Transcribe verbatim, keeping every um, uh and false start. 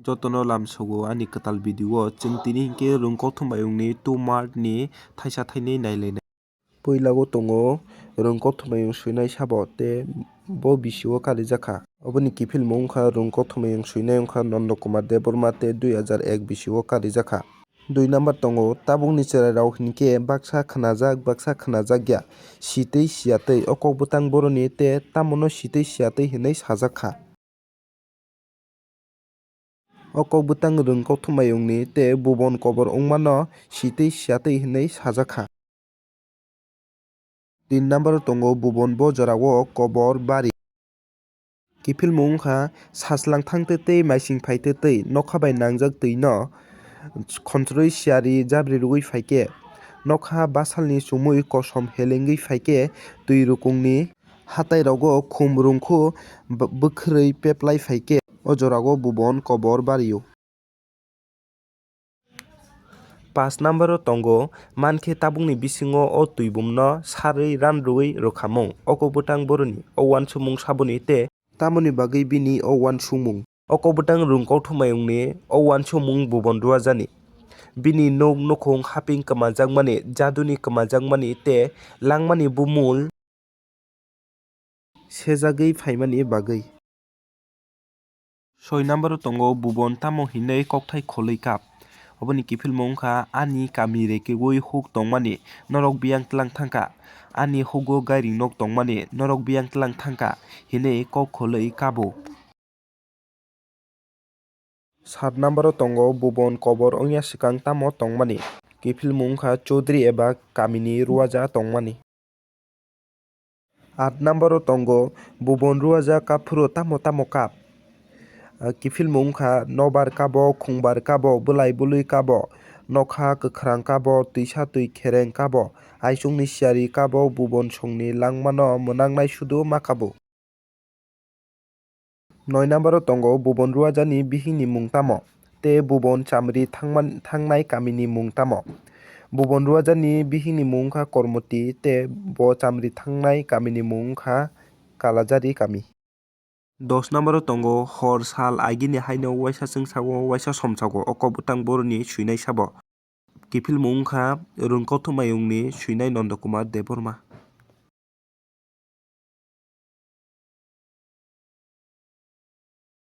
Jotono lamsogo ani kwtal video o. Chwng tini hinkhe Rwngkothoma Mayungni two mark ni thaisa thainwi nailainai. Puila o tongo Rwngkothoma Mayung swinai sabo tei bo bisio karijak kha. Oboni kiphilmung wngkha Rwngkothoma Mayung swinai wngkha Nondo Kumar Debbarma tei dui hajar ek bisio karijak kha. Dui number tongo tabukni chwrairok hinkhe baksa khnajak, baksa khnajakya, sitwi siyatwi o kok bwtang boroni tei tamono sitwi siyatwi hinwi sajak kha. O kok bwtang Rwngkothoma Mayungni tei Bubon kobor wngmano sitwi siyatwi hinwi sajak kha. Tin number o tongo Bubon bo jorao kobor bari. Kiphilmung wngkha, sajlang thangtwi tei maising phaitwi twi nokha bai nangjak twino khonchorwi siyari jabri rwui phaikhe, nokha basalni chumui kosom helengwi phaikhe, twi rukungni hatai rogo khum rungkhu b-, bwkhrwi peplai phaikhe, o jorao Bubon kobor bario. Paanch number o tongo, mankhe tabukni bisingo o twibumno sarwi ran rwui rwkhamung, o kok bwtang boroni o uansukmung saboni tei tamoni bagwi bini o uansukmung. O kok bwtang Rwngkothoma Mayungni o uansukmung Bubon Ruajani. Bini nuk nukhung haping kwmajakmani, jaduni kwmajakmani tei langmani bumul sejagwi phaimani bagwi. Soi number o tongo Bubon tamo hinwi kokthai kholwi kap. Oboni kiphilmung wngkha, ani kami rekegwi huk tongmani norok biyang tlang thangkha. Ani hugo gairing nok tongmani norok biyang tlang thangkha hinwi kok kholwi kabo. Sat number o tongo Bubon kobor wngya swkang tamo tongmani. Kiphilmung wngkha Chaudhary eba kamini Ruaja tongmani. Aat number o tongo Bubon Ruaja kap phuru tamo tamo kap. Ah, kiphilmung wngkha nobar kabo, khungbar kabo, bwlai bwlwi kabo, nokha kwkhrang kabo, twisa twi khereng kabo, aichukni siyari kabo, Bubon songni langmano mwnangnai sudu ma kabo. Noi number o tongo Bubon Ruajani bihikni mung tamo tei Bubon chamri thangman-, thangnai kamini mung tamo? Bubon Ruajani bihikni mung wngkha Kormoti tei bo chamri thangnai kamini mung wngkha Kalajari kami. Dos number o tongo hor sal agini haino waisa chwngsago waisa somsago o kok bwtang boroni swinai sabo. Kiphilmung wngkha Rwngkothoma Mayungni swinai Nondo Kumar Debbarma.